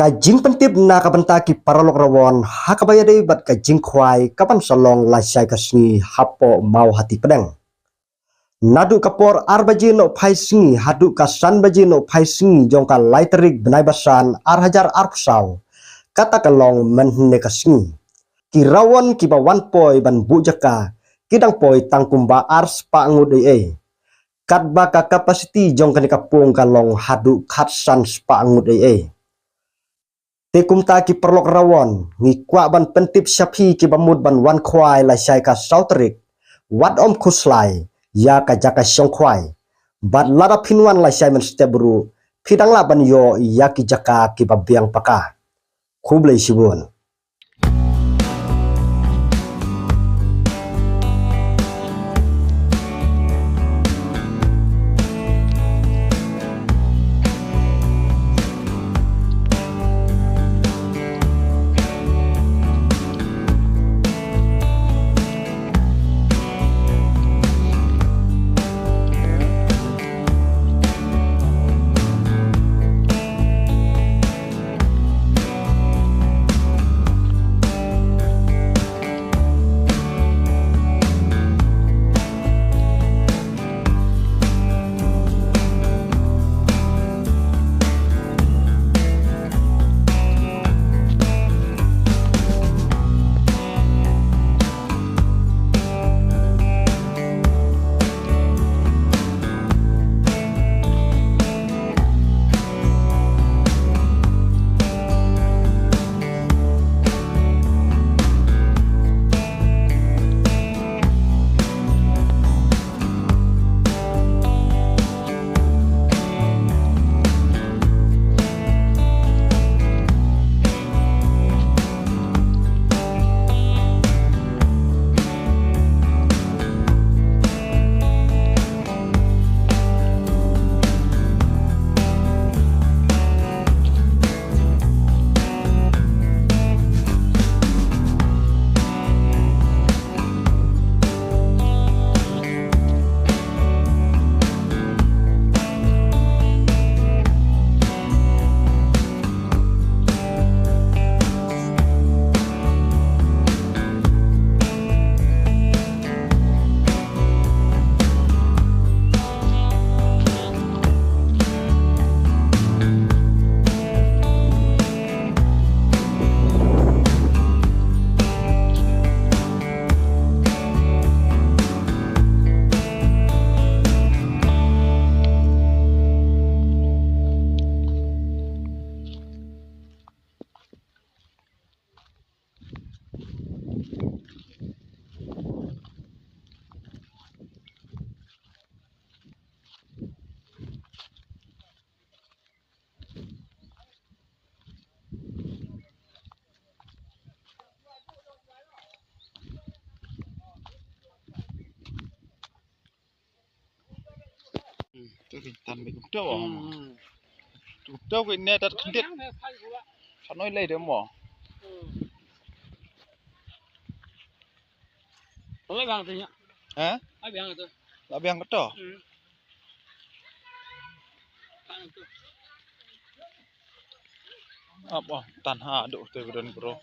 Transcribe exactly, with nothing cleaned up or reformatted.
Jingpyntip na ka bynta ki paralok rawon ha kaba ïadei bad ka jingkhwai kaban sa long lashai ka sngi hapoh Mawhati pdeng. Naduh ka por ar baje nohphai sngi haduh ka san baje nohphai sngi jong ka lai tarik bnai ba san ar hajar arphew saw, kata ka long mynhynne ka sngi. Ki rawon kiba wan poi ban buh jaka ki dang poi tang kumba ar spah ngut ei ei. Katba ka capacity jong kane ka pung ka long haduh khatsan spah ngut ei ei. Te kumta ki paralok rawon, ngi kwah ban pyntip sha phi kiba mut ban wan khwai lashai ka saw tarik, wat ym khuslai ïa ka jaka shong khwai. Bad lada phin wan lashai mynstep ruh, phi dang lah ban ïoh ïa ki jaka kiba biang paka. Khublei shibun. Te ki tan be kumto. Hmm. Kumto ki ne tat khyndiat. Khanoi lei de mo. Hmm. Lai biang te nya. Eh? Lai biang te. Lai biang to. Hmm. Ap, oh, tan ha, aduh, te bedon bro.